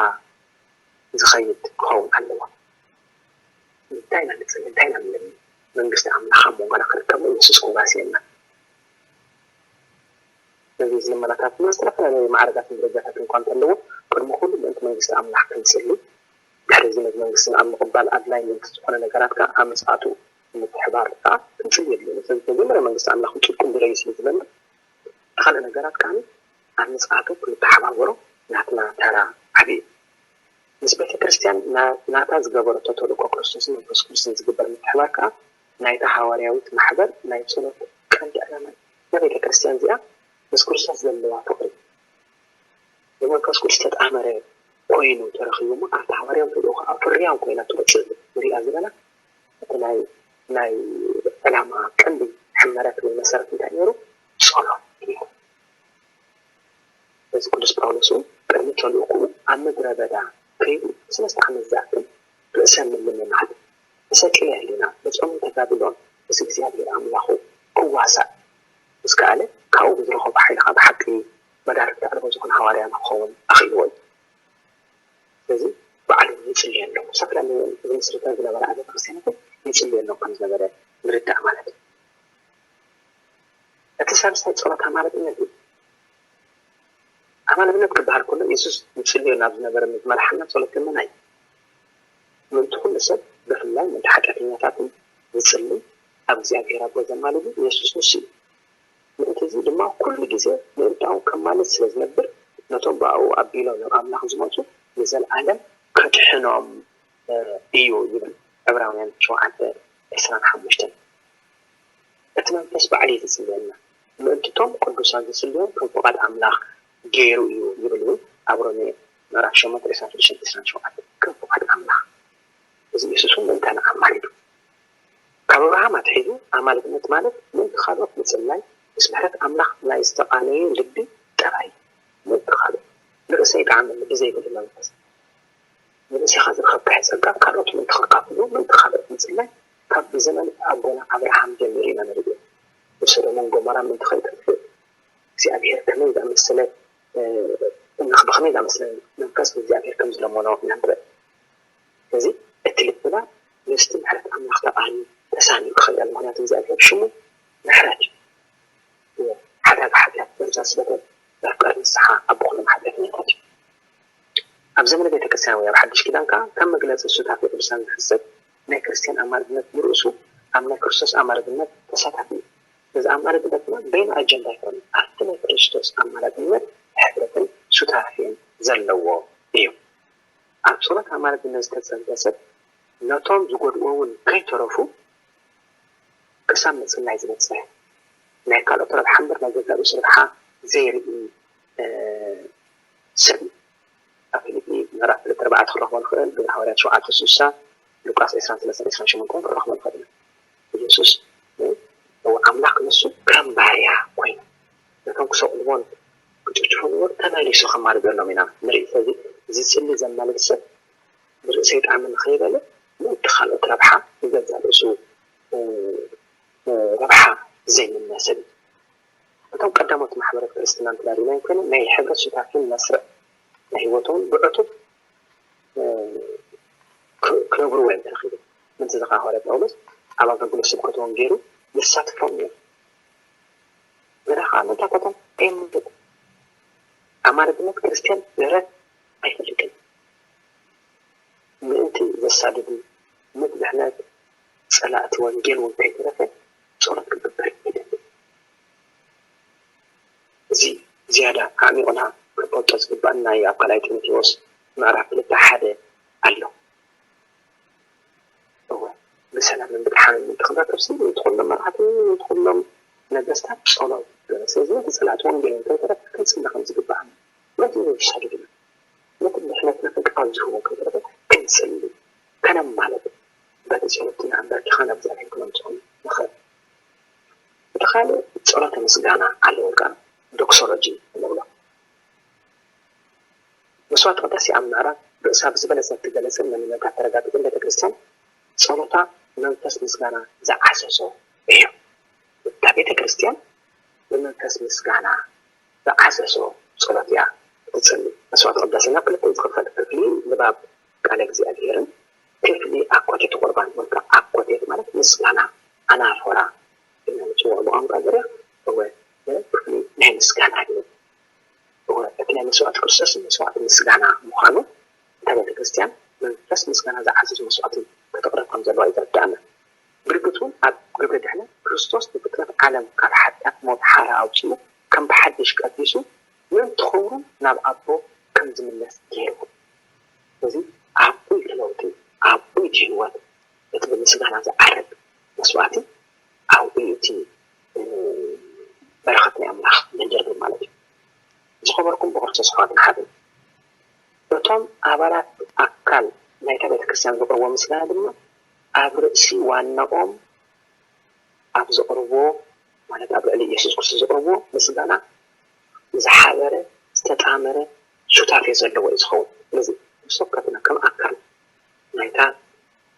ዝኸይድ ክኸውን ኣለዎ። እንታይ ኢና ንጽሊ? እንታይ ኢና ንለምን? መንግስቲ ኣምላኽ ኣብ መንጎና ክርከብ ኢየሱስ ክዋስየና። ነዚ ዝልመናታት ብዝተፈላለየ ማዕረጋትን ደረጃታትን እኳ እንተለዎ ቅድሚ ኩሉ ምእንቲ መንግስቲ ኣምላኽ ክንጽሊ ድሕሪ እዚ ነዚ መንግስቲ ኣብ ምቕባል ኣድላይ ምእንቲ ዝኾነ ነገራት ከዓ ኣብ ምጽኣቱ ንምትሕባር ከዓ ክንጽሊ የድልየና። ስለዚ መጀመርያ መንግስቲ ኣምላኽን ጽድቁን ድለዩ ስለ ዝበልና እቲ ካልእ ነገራት ከዓ ኣብ ምጽኣቱ ክንተሓባበሮ ናትና ተራ ዓቢ እዩ። ምስ ቤተ ክርስቲያን ናታ ዝገበረቶ ተልእኮ ክርስቶስን መንፈስ ቅዱስን ዝግበር ምትሕባር ከዓ ናይታ ሃዋርያዊት ማሕበር ናይ ጸሎት ቀንዲ ዕላማ እዩ። እዛ ቤተ ክርስቲያን እዚኣ ምስ ክርስቶስ ዘለዋ ፍቕሪ ብመንፈስ ቅዱስ ዝተጣመረ ኮይኑ ተረኺቡ እሞ ኣብቲ ሃዋርያዊ ተልእኮ ከዓ ፍርያም ኮይና ትወፅእ ንሪኣ ዘለና እቲ ናይ ናይ ዕላማ ቀንዲ ሕመረት ወይ መሰረት እንታይ ነይሩ? ጸሎት ነይሩ። እዚ ቅዱስ ጳውሎስ እውን ቅድሚ ተልእኮኡ ኣብ ምድረ በዳ ከይዱ ሰለስተ ዓመት ዝኣክል ርእሰ ምልምማድ ብሰቂለ ህሊና ብጾምን ተጋድሎን ምስ እግዚኣብሔር ኣምላኹ ክዋሳእ ምስ ከኣለ ካብኡ ብዝረኸቦ ሓይሊ ከዓ ብሓቂ መዳርግቲ ኣልቦ ዝኾነ ሃዋርያ ንክኸውን ኣኽኢልዎ እዩ። ስለዚ ባዕሉ ይጽልየሎም። ዝተፈላለዩ ዝምስርተን ዝነበራ ኣብያተ ክርስቲያናት እውን ይጽልየሎም ከም ዝነበረ ንርዳእ ማለት እዩ። እቲ ሳልሳይ ጸሎት ኣማልድነት እዩ። ኣማልድነት ክበሃል ከሎ የሱስ ይጽልዮ ናብ ዝነበረ ዝመርሓና ጸሎት ልመና እዩ። ምእንቲ ኩሉ ሰብ ብፍላይ ምእንቲ ሓጢኣተኛታትን ዝጽሊ ኣብ እግዚኣብሔር ኣቦ ዘማልዱ የሱስ ንሱ እዩ። ምእንቲ እዚ ድማ ኩሉ ግዜ ምእንታኦም ከማልድ ስለ ዝነብር፣ ነቶም ብኣኡ ኣቢሎም ናብ ኣምላኽ ዝመጹ ንዘለኣለም ከድሕኖም እዩ ይብል ዕብራውያን ሸውዓተ ዕስራን ሓሙሽተን። እቲ መንፈስ ባዕሉ እዩ ዝጽልየልና። ምእንትቶም ቅዱሳን ዝጽልዮም ከም ፍቓድ ኣምላኽ ገይሩ እዩ ይብል እውን ኣብ ሮሜ ምዕራፍ ሸሞንተ ዕስራን ሽዱሽተን ዕስራን ሸውዓተን። ከም ፍቓድ ኣምላኽ እዚ የሱስ እውን ምእንታና ኣማሊዱ። ካብ ኣብርሃም ኣትሒዙ ኣማልድነት ማለት ምእንቲ ካልኦት ምጽላይ፣ ምስ ምሕረት ኣምላኽ ናይ ዝተቓነየ ልቢ ጥራይ ምእንቲ ካልኦት፣ ንርእሰይ ይጥዓመኒ ብዘይብሉ መንፈስ፣ ንርእስኻ ዝረኸብካዮ ጸጋ ካልኦት ምእንቲ ከካፍሉ ምእንቲ ካልኦት ምጽላይ ካብ ብዘመን ኣቦና ኣብርሃም ጀሚሩ ኢና ንርኢ። ንሶዶምን ጎሞራ ምእንቲ ከይጠፍእ እግዚኣብሔር ከመይ ዝኣመሰለ ብኸመይ ዝኣመሰለ መንፈስ እግዚኣብሔር ከም ዝለመኖ ኢና ንርኢ። ስለዚ እቲ ልብና ምስቲ ምሕረት ኣምላኽ ተቓንዩ ተሳንዩ ክኸይድ፣ ምኽንያቱ እግዚኣብሔር ሽሙ ምሕረት እዩ። ሓዳግ ሓጢኣት ደምሳስ በደል መፍቀር ንስሓ ኣቦ ኩሎም ሓጢኣተኛታት እዩ። ኣብ ዘመነ ቤተ ክርስቲያን ወይ ኣብ ሓድሽ ኪዳን ከኣ ከም መግለጺ ሱታፌ ቅዱሳን ዝሕሰብ ናይ ክርስቲያን ኣማልድነት ንርእሱ ኣብ ናይ ክርስቶስ ኣማልድነት ተሳታፊ እዩ። እዚ ኣማልድነትና በይኑ ኣጀንዳ ኣይኮነን፣ ኣብቲ ናይ ክርስቶስ ኣማላድነት ሕብረትን ሱታፌን ዘለዎ እዩ። ኣብ ጸሎት ኣማልድነት ዝተጸምደ ሰብ ነቶም ዝጎድእዎ እውን ከይተረፉ ክሳብ ምጽላይ ዝበጽሕ፣ ናይ ካልኦት ረብሓ እምበር ናይ ገዛእ ርእሱ ረብሓ ዘይርኢ ሰብ እዩ። ኣብ ፊልጲ ምዕራፍ ክልተ ኣርባዕተ ክንረኽቦ ንኽእል፣ ግብሪ ሃዋርያት ሸውዓተ ስሳ፣ ሉቃስ ዕስራን ሰለስተን ዕስራን ሸሞንተን ክንረኽቦ ንኽእል ኢና። ኢየሱስ ኣምላኽ ንሱ ከም ባርያ ኮይኑ ነቶም ክሰቕልዎን ክጭፍጭፍዎን ተመሊሱ ከማልደሎም ኢና ንርኢ። ስለዚ ዝጽሊ ዘማልድ ሰብ ብርእሰይ ጣዕሚ ንኸይበለ ምእንቲ ካልኦት ረብሓ ንገዛእ ርእሱ ረብሓ ዘይምነ ሰብ እዩ። እቶም ቀዳሞት ማሕበራት ክርስትና እንተዳሊናዮም ኮይኖም ናይ ሕብረት ሱታፌን መስርዕ ናይ ህይወቶምን ብዕቱብ ክነብርዎ እዮም ተረኺቦም። ምእንቲ እዚ ከዓ ሃዋርያ ጳውሎስ ኣብ ኣገልግሎት ስብከት ወንጌሉ የሳትፎም እዮም። ግና ከዓ መታከቶም ኣየምልጡ። ኣማልድነት ክርስትያን ደረት ኣይፈልጥን። ምእንቲ ዘሳድዱ፣ ምእንቲ ድሕነት ጸላእቲ ወንጌል እውን ከይተረፈ ጸሎት ክግበር ይደሊ። እዚ ዝያዳ ኣዕሚቑና ክንፈልጦ ዝግባኣና እዩ። ኣብ ካልኣይ ጢሞቴዎስ ምዕራፍ ክልተ ሓደ ኣሎ። እወ፣ ብሰላምን ብድሓንን ምእንቲ ክንረክብ ሲ ምእንቲ ኩሎም መርዓትን ምእንቲ ኩሎም ነገስታት ጸሎት ግበር። ስለዚ ነቲ ጸላእቲ ወንጌል እውን ከይተረፈ ክንጽሊ ከም ዝግባኣና፣ ነቲ ዘሳድዱና፣ ነቲ ድሕነትና ዕንቅፋት ዝህቡ ከይተረፈ ክንጽሊ፣ ከነማልድ፣ በቲ ጸሎትና ኣንበርኪኻ ናብ እግዚኣብሔር ክነምጽኦም ንኽእል። እቲ ካልእ ጸሎተ ምስጋና ኣሎ፣ ወይ ከዓ ዶክሶሎጂ እንብሎ። መስዋዕት ቅዳሴ ኣብ ምዕራብ ርእሳ ብዝበለጸ እትገለጽን መንነታ እተረጋግጽን ቤተ ክርስቲያን ጸሎታ መንፈስ ምስጋና ዝዓሰሶ እዩ። እታ ቤተ ክርስቲያን ብመንፈስ ምስጋና ዝዓሰሶ ጸሎት እያ ትጽሊ። መስዋዕት ቅዳሴና ክልተ እዩ ዝኽፈል፣ ክፍሊ ንባብ ቃለ እግዚኣብሔርን ክፍሊ ኣኮቴት ቁርባን ወይ ከዓ ኣኮቴት ማለት ምስጋና፣ ኣናፎራ ኢልና ንጽውዖ ብቋንቋ ገርያ። እወ፣ ክፍሊ ናይ ምስጋና እዩ። እወ፣ እቲ ናይ መስዋዕቲ ክርስቶስ መስዋዕቲ ምስጋና ምዃኑ እታ ቤተ ክርስቲያን መንፈስ ምስጋና ዝዓዝዝ መስዋዕቲ ከተቕርብ ከም ዘለዋ እዩ ዘርድኣና። ብርግጽ እውን ኣብ ግብሪ ድሕነት ክርስቶስ ንፍጥረት ዓለም ካብ ሓጢኣት ሞት ሓራ ኣውጺኡ ከም ብሓድሽ ቀዲሱ ምእንቲ ክብሩ ናብ ኣቦ ከም ዝምለስ ገይሩ። ስለዚ ዓብይቲ ለውጢ፣ ዓብይቲ ህይወት እቲ ብምስጋና ዝዓርግ መስዋዕቲ ኣብኡ እዩ እቲ በረኸት ናይ ኣምላኽ መንጀርግር ማለት እዩ። ዝኸበርኩም ብክርስቶስ ኣሕዋትን ሓትን፣ እቶም ኣባላት ኣካል ናይታ ቤተ ክርስቲያን ዘቕርብዎ ምስጋና ድማ ኣብ ርእሲ ዋናኦም ኣብ ዘቕርብዎ፣ ማለት ኣብ ልዕሊ ኢየሱስ ክርስቶስ ዘቕርብዎ ምስጋና ዝሓበረ ዝተጣመረ ሱታፌ ዘለዎ እዩ ዝኸውን። ስለዚ ንሰብከትና ከም ኣካል ናይታ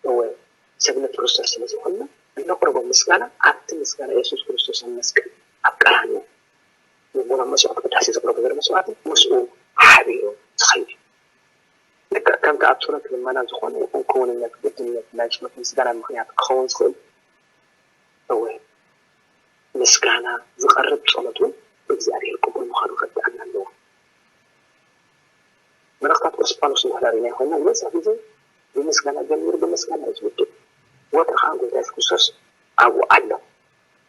እወ ሰብነት ክርስቶስ ስለ ዝኾንና እነቕርቦ ምስጋና ኣብቲ ምስጋና ኢየሱስ ክርስቶስ ኣብ መስቀል ኣብ ቀራንዮ ንቦና መስዋዕቲ ቅዳሴ ዘቕረቦ ዘሎ መስዋዕቲ ምስኡ ሓቢሩ ዝኸይድ እዩ። ልክዕ ከምቲ ኣብ ጸሎት ልመና ዝኾነ ይኹን ክውንነት ግድነት ናይ ጸሎት ምስጋና ምኽንያት ክኸውን ዝኽእል እወ ምስጋና ዝቐርብ ጸሎት እውን ብእግዚኣብሔር ቅቡል ምዃኑ ክርድኣና ኣለዎ። መልእኽታት ቅዱስ ጳውሎስ እንድሕር ሪእናዮ ኮይና ዝበዝሕ ግዜ ብምስጋና ጀሚሩ ብምስጋና እዩ ዝውድእ። ወትሩ ከዓ ጎይታ የሱስ ክርስቶስ ኣብኡ ኣሎ።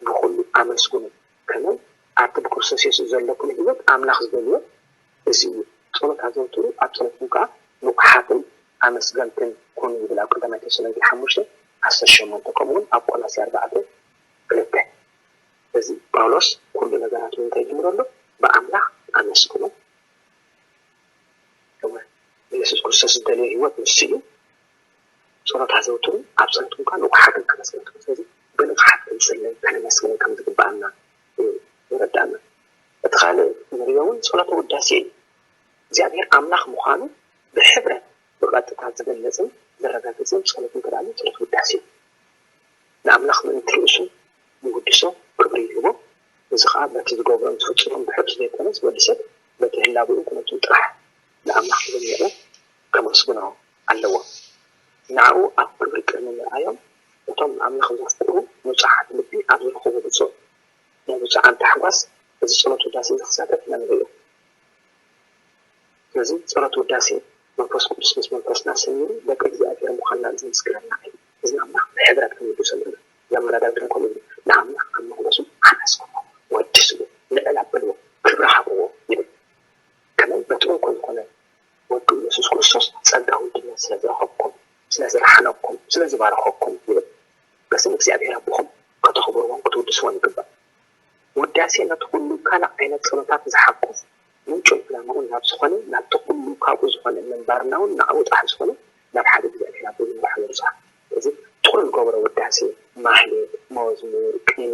ብኹሉ ኣመስግኑ፣ ከመይ ኣብቲ ብክርስቶስ የሱስ ዘለኩም ህይወት ኣምላኽ ዝደልዮ እዚ እዩ። ጸሎት ኣዘውትሩ፣ ኣብ ጸሎትኩም ከኣ ንቑሓትን ኣመስገንትን ኩኑ ይብል ኣብ ቀዳማይ ተሰሎንቄ ሓሙሽተ ዓሰርተ ሸሞንተ፣ ከምኡ እውን ኣብ ቆላስየ ኣርባዕተ ክልተ። ስለዚ ጳውሎስ ኩሉ ነገራቱ እንታይ ይጅምሮ ኣሎ? ብኣምላኽ ኣመስግኑ። እወ፣ ንየሱስ ክርስቶስ ዝደልዮ ህይወት ንሱ እዩ። ጸሎት ኣዘውትሩ፣ ኣብ ጸሎትኩም ከኣ ንቑሓትን ኣመስገንትን። ስለዚ ብንቕሓት ክንጽልን ከነመስግንን ከም ዝግብኣና እዩ ዘረድኣና። እቲ ካልእ ንሪኦ እውን ጸሎተ ውዳሴ እዩ። እግዚኣብሔር ኣምላኽ ምዃኑ ብሕብረት ብቐጥታ ዝገልጽን ዘረጋግጽን ጸሎት እንተዳኣሉ ጸሎት ውዳሴ እዩ። ንኣምላኽ ምእንቲ ርእሱ ይውድሶ፣ ክብሪ ይህቦ። እዚ ኸኣ በቲ ዝገብሮን ዝፍጽሞን ብሕቱ ዘይኮነስ፣ ወዲ ሰብ በቲ ህላዌኡን ኩነቱን ጥራሕ ንኣምላኽ ብዘሚቑ ከመስግኖ ኣለዎ። ንዕኡ ኣብ ክብሪ ቅድሚ ምርኣዮም፣ እቶም ንኣምላኽ ዘፍቅሩ ንጹሓት ልቢ ኣብ ዝረኽቦ ብፁዕ ናይ ብፁዓን ታሕጓስ፣ እዚ ጸሎት ውዳሴ እዚ ክሳተፍ ኢና ንርእዮ። ስለዚ ጸሎት ውዳሴ መንፈስ ቅዱስ ምስ መንፈስና ሰሚሩ ደቂ እግዚኣብሔር ምዃንና ዘመስክረና እዩ። እዚ ንኣምላኽ ብሕብረት ክንውድሶ ኣለና። ዘመራ ዳዊት እውን ከምኡ ይብል፣ ንኣምላኽ ኣብ መቕደሱ ኣመስግንዎ፣ ወድስዎ፣ ልዕል ኣብልዎ፣ ክብሪ ሃብዎ ይብል። ከመይ በቲ እንኮ ዝኾነ ወዱ ኢየሱስ ክርስቶስ ጸጋ ውድነት ስለ ዝረኸብኩም፣ ስለ ዝረሓነኩም፣ ስለ ዝባረኸኩም ይብል። በስም እግዚኣብሔር ኣቦኹም ከተኽብርዎን ክትውድስዎን ይግባእ። ውዳሴ ነቲ ኩሉ ካልእ ዓይነት ጸሎታት ዝሓቁፍ ምንጩን ዕላማኡን ናብ ዝኾነ፣ ናብቲ ኩሉ ካብኡ ዝኾነ፣ ምንባርና እውን ንዕኡ ጥራሕ ዝኾነ ናብ ሓደ እግዚኣብሔር ኣቦ ይምራሕ ይብጻሕ። እዚ ጥቕሉል ገብረ ውዳሴ፣ ማህሌት፣ መዝሙር፣ ቅኔ፣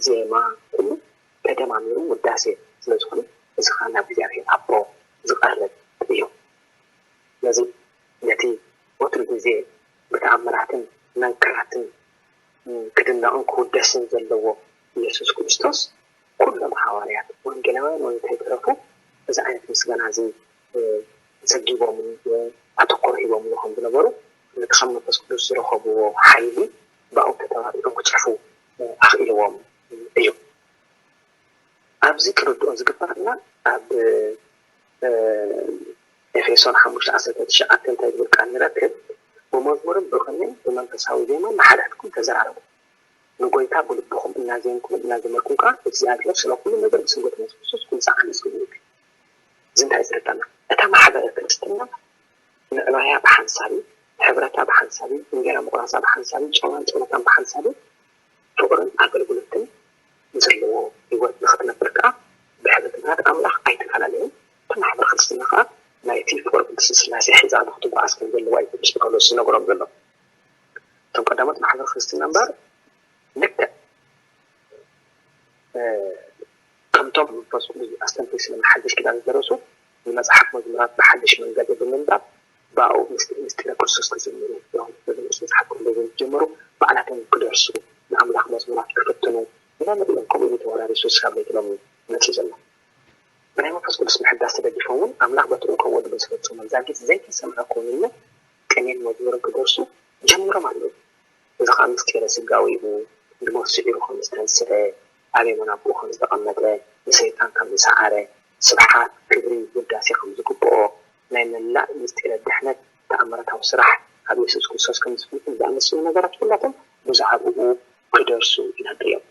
ዜማ፣ ኩሉ ተደማሚሩ ውዳሴ ስለ ዝኾነ፣ እዚ ኸኣ ናብ እግዚኣብሔር ኣቦ ዝቐርብ እዩ። ስለዚ ነቲ ወትሩ ግዜ ብተኣምራትን መንክራትን ክድነቕን ክውደስን ዘለዎ ኢየሱስ ክርስቶስ፣ ኩሎም ሃዋርያት ወንጌላውያን እውን እንተይተረፉ እዚ ዓይነት ምስጋና እዚ ዘጊቦምሉ፣ ኣተኮሮ ሂቦምሉ ከም ዝነበሩ፣ ነቲ ካብ መንፈስ ቅዱስ ዝረኸብዎ ሓይሊ ብኣኡ ተተባቢዖም ክጽሕፉ ኣኽኢልዎም እዩ። ኣብዚ ክንርድኦ ዝግባእና ኣብ ኤፌሶን ሓሙሽተ ዓሰርተ ትሽዓተ እንታይ ዝብል ቃል ንረክብ? ብመዝሙርን ብቕኔን ብመንፈሳዊ ዜማን ንሓድሕድኩም ተዘራረቡ። ንጎይታ ብልብኹም እናዜምኩምን እናዘመርኩም ከኣ እግዚኣብሔር ስለ ኩሉ ነገር ብስም ጎይታና የሱስ ክርስቶስ ኩሉ ሰዓት ኣመስግኑ ይብል። እዚ እንታይ እዩ ዝረዳና? እታ ማሕበረ ክርስትና ምዕባያ ብሓንሳብ እዩ፣ ሕብረታ ብሓንሳብ እዩ፣ እንጌራ ምቑራሳ ብሓንሳብ እዩ፣ ጾማን ጸሎታን ብሓንሳብ እዩ፣ ፍቕርን ኣገልግሎትን ዘለዎ ህይወት ንኽትነብር ከኣ ብሕብረት ምኽንያት ኣምላኽ ኣይተፈላለየን። እታ ማሕበር ክርስትና ከኣ ናይቲ ፍቕሪ ቅድስቲ ስላሴ ሒዛ ንኽትጓዓዝ ከም ዘለዋ እዩ ቅዱስ ጳውሎስ ዝነግሮም ዘሎ። እቶም ቀዳሞት ማሕበር ክርስትና እምበኣር ልክዕ ከምቶም መንፈስ ቅዱስ ኣስተንቲስሎም ሓድሽ ኪዳን ዝደረሱ ንመጽሓፍ መዝሙራት ብሓድሽ መንገዲ ብምንባብ ብኣኡ ምስጢረ ክርስቶስ ክዝምሩ እዮም። በዚ ንኡስ መጽሓፍ ቅዱስ ዝጀመሩ ባዕላቶም ክደርሱ ንኣምላኽ መዝሙራት ክፍትኑ ኢና ንርእዮም። ከምኡ እዩ ተወራሪሱ ስካብ ለይቲ ሎሚ መጺኡ ዘሎ። ብናይ መንፈስ ቅዱስ ምሕዳስ ተደጊፎም እውን ኣምላኽ በቲ እንኮ ወዱ ብዝፈጸሞ ዛጊት ዘይተሰምዐ ኮንነት ቅኔን መዝሙርን ክደርሱ ጀሚሮም ኣለዉ። እዚ ኸኣ ምስጢረ ስጋዊኡ ብሞት ስዒሩ ከም ዝተንስአ፣ ኣብ የማን ኣቦኡ ከም ዝተቐመጠ፣ ንሰይጣን ከም ዝሰዓረ፣ ስብሓት፣ ክብሪ፣ ውዳሴ ከም ዝግብኦ፣ ናይ መላእ ምስጢረ ድሕነት ተኣምራታዊ ስራሕ ኣብ የሱስ ክርስቶስ ከም ዝፍንፍን ዝኣመሰሉ ነገራት ኩላቶም ብዛዕባኡ ክደርሱ ኢና ንርእዮም።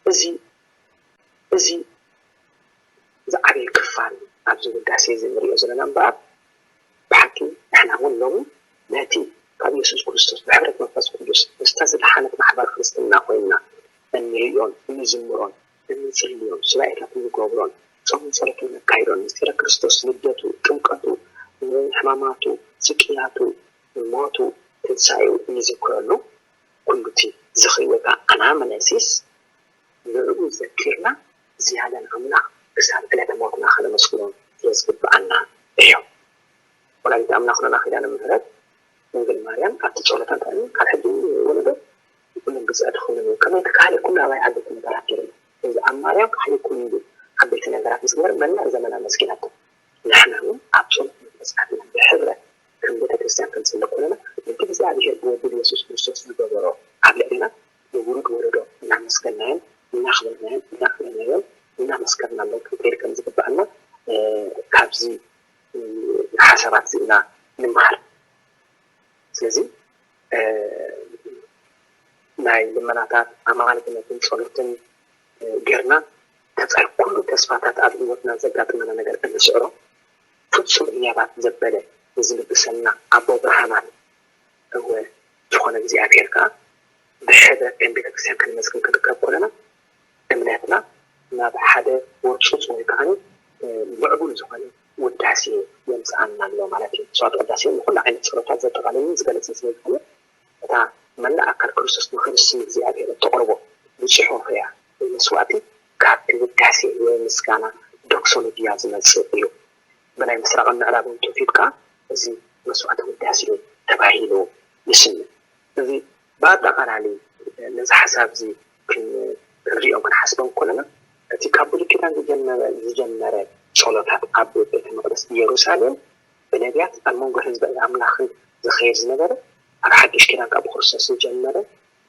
እዚ እዚ ዝዓበየ ክፋል ኣብዚ ውዳሴ እዚ ንሪኦ ዘለና እምበኣር፣ ብሓቂ ንሕና እውን ሎሚ ነቲ ካብ የሱስ ክርስቶስ ብሕብረት መንፈስ ቅዱስ ምስታ ዝደሓነት ማሕበር ክርስትና ኮይንና እንርእዮን እንዝምሮን እንጽልዮን ሱባኤታት እንገብሮን ጾምን ጸሎትን ነካይዶን ምስጢረ ክርስቶስ ልደቱ፣ ጥምቀቱ፣ ሕማማቱ፣ ስቅያቱ፣ ሞቱ፣ ትንሳኤኡ እንዝክረሉ ኩሉ እቲ ዝኽሪ ወይ ከዓ ኣናመነሲስ ንዕኡ ዘኪርና ዝያዳ ንኣምላኽ ክሳብ ዕለተ ሞትና ከነመስግኖ ስለ ዝግብኣና እዩ። ወላዲት ኣምላኽና ኪዳነ ምሕረት ድንግል ማርያም ኣብቲ ጸሎታ እንታይ ኢሉ? ካብ ሕጂ ወለዶ ኩሎም ብጽዕቲ ኩሎም እዮም። ከመይ እቲ ካልእ ኩሉ ኣባይ ዓበይቲ ነገራት ገይሩ? እዚ ኣብ ማርያም ካልእ ኩሉ ኢሉ ዓበይቲ ነገራት ምስ ገበረ መላእ ዘመና መስጊናቶ። ንሕና እውን ኣብ ጸሎት መንፈስ ዓቢና ብሕብረት ከም ቤተ ክርስቲያን ክንጽሊ ከለና ነቲ እግዚኣብሔር ብወዱ ብየሱስ ክርስቶስ ዝገበሮ ኣብ ልዕሊና ንውሉድ ወለዶ እናመስገናዮን እናኽበርናዮን እናኽበርናዮን እናመስከርናሎም ክንከይድ ከም ዝግብኣና ካብዚ ሓሳባት እዚ ኢና ንምሃር። ስለዚ ናይ ልመናታት ኣማልድነትን ጸሎትን ጌርና ተጻይ ኩሉ ተስፋታት ኣብ ህይወትና ዘጋጥመና ነገር እንስዕሮ ፍጹም ህያባት ዘበለ ንዝልግሰልና ኣቦ ብርሃናት እወ ዝኾነ እግዚኣብሔር ከዓ ብሕደ ከም ቤተክርስትያን ክንመስግን ክንርከብ ኮለና እምነትና ናብ ሓደ ወርፁፅ ወይ ከዓ ምዕቡል ዝኾነ ውዳሴ የምፅኣና ኣሎ ማለት እዩ። መስዋዕት ቅዳሴ ንኩሉ ዓይነት ፀሎታት ዘጠቃለልን ዝገለፅን ስለዝኾነ እታ መላእ ኣካል ክርስቶስ ንክርስም እግዚኣብሔር እተቕርቦ ብፅሑፍ እያ። መስዋዕቲ ካብቲ ውዳሴ ወይ ምስጋና ዶክሶሎጂያ ዝመፅእ እዩ። ብናይ ምስራቕን ምዕራብን ትውፊት ከዓ እዚ መስዋዕቲ ውዳሴ ተባሂሉ ይስምዕ። እዚ ብኣጠቓላሊ ነዚ ሓሳብ እዚ ክንሪኦም ክንሓስቦም ከለና እቲ ካብ ብሉይ ኪዳን ዝጀመረ ዝጀመረ ጸሎታት ኣብ ቤተ መቅደስ ኢየሩሳሌም ብነቢያት ኣብ መንጎ ህዝቢ ኣምላኽን ዝኸየድ ዝነበረ ኣብ ሓድሽ ኪዳን ካብ ክርስቶስ ዝጀመረ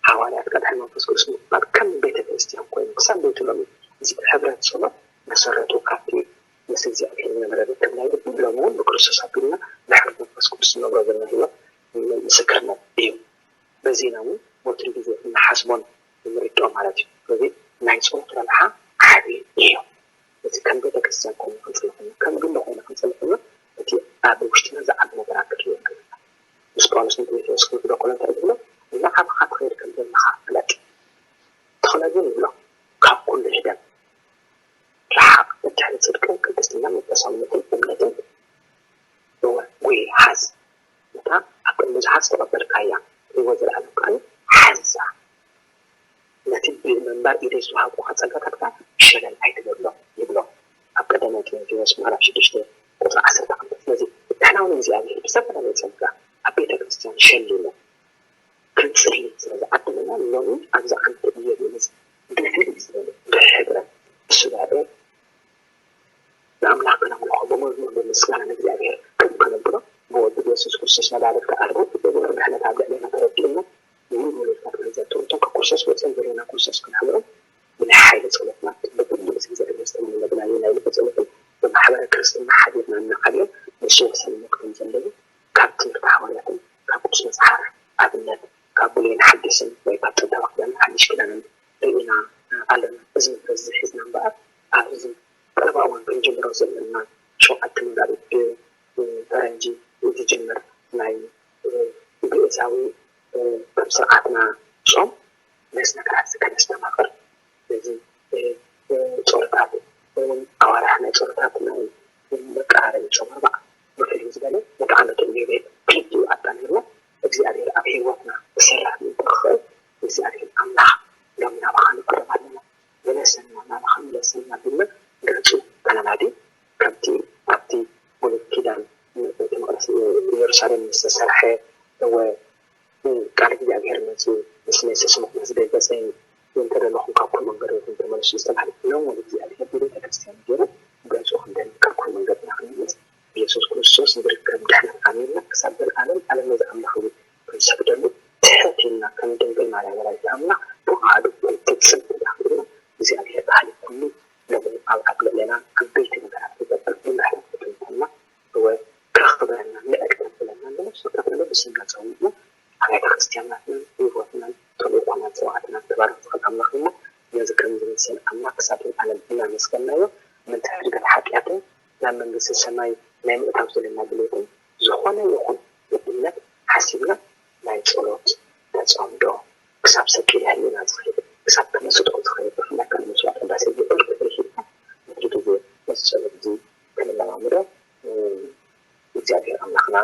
ሃዋርያት ቀድሐ መንፈስ ቅዱስ ምቕባል ከም ቤተ ክርስቲያን ኮይኑ ክሳብ ቤት ሎሚ እዚ ሕብረት ጸሎት መሰረቱ ካብቲ ምስ እግዚኣብሔር ዝነበረ ርክብ ናይ ልቢ ሎሚ እውን ብክርስቶስ ኣቢልና ብሕብረት መንፈስ ቅዱስ ንነብሮ ዘለና ህይወት ምስክርነት እዩ። በዚ ኢና እውን በቲ ግዜ እንሓስቦን ንምርድኦ ማለት እዩ። ስለዚ ናይ ጸሎት ረብሓ ዓቢ እዩ። እዚ ከም ቤተክርስትያን ኮይኑ ክንጽሊ ከለና ከም ግሊ ኮይኑ ክንጽሊ ከለና እቲ ኣብ ውሽጥና ዝዓቢ ነገራት ክትሪኦ ይግባእ። ምስ ጳውሎስ ንጢሞቴዎስ ክምሕዶ ከሎ እንታይ ትብሎ? እናዓበኻ ትኸይድ ከም ዘለኻ ፍለጥ። ትኽለግን ይብሎ ካብ ኩሉ ህደም ርሓቕ ብድሕሪ ጽድቅን ቅድስትናን መንፈሳውነትን እምነትን እወ ጉይ ሓዝ። እታ ኣብ ቅድሚ ብዙሓት ዝተቐበልካያ ህይወት ዘለኣለም ከኣ ሓዛ። ነቲ ብምንባር ኢደይ ዝተዋሃብኩኻ ጸጋታት ከኣ ሸለል ኣይትበሎ ይብሎ ኣብ ቀዳማይ ጢሞቴዎስ ምዕራፍ ሽዱሽተ ቁጽሪ ዓሰርተ ክልተ። ስለዚ ንሕና እውን እግዚኣብሔር ብዝተፈላለየ ጸጋ ኣብ ቤተ ክርስቲያን ሸሊሙ ክንጽሊ ስለ ዝዓደመና ሎሚ ኣብዚ ዓመተ ኢዮቤል እዚ ብፍልይ ዝበለ ብሕብረት ብሱባኤ ንኣምላኽ ከነምልኾ ብመዝሙር ብምስጋና ንእግዚኣብሔር ክብ ከነብሎ ብወዱ ብየሱስ ክርስቶስ መባልት ከኣልቦ ብገበሩ ድሕነት ኣብ ልዕሌና ተረዲኡና ይህን ወለድታት ክንዘርትሩ እቶም ካብ ክርስቶስ ወፅኦም ዘለና ክርስቶስ ክንሕብሮም ብናይ ሓይሊ ጸሎትና ብግብእ እግዚኣብሔር ዝተመለመናዮ ናይ ልቢ ጸሎትን ብማሕበረ ክርስትና ሓቢርና እናዓብዮም ንሱ ወሰንነት ከም ዘለዉ ካብ ትምህርቲ ሃዋርያትን ካብ ቅዱስ መጽሓፍ ኣብነት ካብ ብሉይን ሓዲስን ወይ ካብ ጥንታዊ ኪዳንን ሓድሽ ኪዳንን ርኢና ኣለና። እዚ መንፈስ እዚ ሒዝና እምበኣር ኣብዚ ቀረባ እዋን ክንጅምሮ ዘለና ሸውዓተ መጋቢት ብፈረንጂ ዝጅምር ናይ ግእዛዊ ከም ስርዓትና ጾም ነዚ ነገራት እዚ ከነስተማቕር ነዚ ጸሎታት እውን ኣዋርሕ ናይ ጸሎታት ናይ መቀራረቢ ጾም ኣርባዓ ብፍልይ ዝበለ ነቲ ዓመተ ኢዮቤል ክልቲኡ ኣጣሚርና እግዚኣብሔር ኣብ ህይወትና ክሰርሕ ምእንቲ ክኽእል እግዚኣብሔር ኣምላኽ ሎሚ ናባኻ ንቀርብ ኣለና። ምለሰና ናባኻ ምለሰና ኢልና ገጹ ተለማዲ ከምቲ ኣብቲ ብሉይ ኪዳን ቤተ መቅደስ ኢየሩሳሌም ዝተሰርሐ እወ ቃል እግዚኣብሔር መጺኡ ንስመይ ስስምኹም ህዝበይ ገጸይ እንተደለኹም ካብ ኩሉ መንገድኹም ተመለሱ ዝተባህለ ሎም ወደ እግዚኣብሔር ብቤተ ክርስቲያን ገይሩ ገጹ ክንደሊ ካብ ኩሉ መንገድና ክንመለስ ብየሱስ ክርስቶስ ዝርከብ ድሕነት ኣሚንና ክሳብ ዘለኣለም ዓለም ነዚ ኣምላኽ እዚ ክንሰግደሉ ትሕት ኢልና ከም ድንግል ማርያም ወላዲት ኣምላኽ ብቃሉ ክንፍጽም ተዳኺልና እግዚኣብሔር ባህሊ ኩሉ ሎም ኣብ ኣብ ልዕሌና ዓበይቲ ነገራት ክገብር ብምሕረት ክትምተና እወ ከኽብረና ምዕድ ከብለና ብነፍሱ ከብለና ብስምና ጸዊዕና ኣብያተ ክርስቲያናትናን ህይወትናን ተልእኮናን ጸዋዕትናን ክባርኽ ዝኽእል ኣምላኽ እሞ ነዚ ከም ዝመሰል ኣምላኽ ክሳብ ዘለዓለም እናመስገናዮ ምእንቲ ሕድገት ሓጢኣትን ናብ መንግስቲ ሰማይ ናይ ምእታው ዘለና ድሌትን ዝኾነ ይኹን ብእምነት ሓሲብና ናይ ጸሎት ተጸምዶ ክሳብ ሰቂለ ህሊና ዝኸይድ ክሳብ ተመስጦ ዝኸይድ ብፍላይ ካብ መስዋዕት ቅዳሴ ብዕርቂ ርሂብና ነቲ ግዜ ነዚ ጸሎት እዚ ክንለማምዶ እግዚኣብሔር ኣምላኽና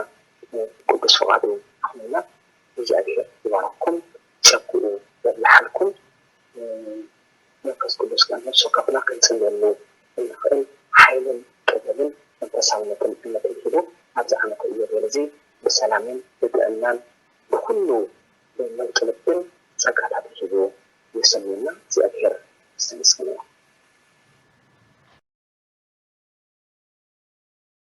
ቅዱስ ፍቓዱ ይኹንና። እግዚኣብሔር ይባርኽኩም፣ ጸግኡ የብዝሓልኩም። መንፈስ ቅዱስ ከዓ ነፍሲ ወከፍና ክንጽልየሉ እንኽእል ሓይልን ጥበብን መንፈሳውነትን እምነትን ሂቡ ኣብዚ ዓመተ ኢዮቤል እዚ ብሰላምን ብጥዕናን ብኹሉ ለውጢ ልብን ጸጋታት ሂቡ የሰንየና እግዚኣብሔር ዝተመስገነ ይኹን።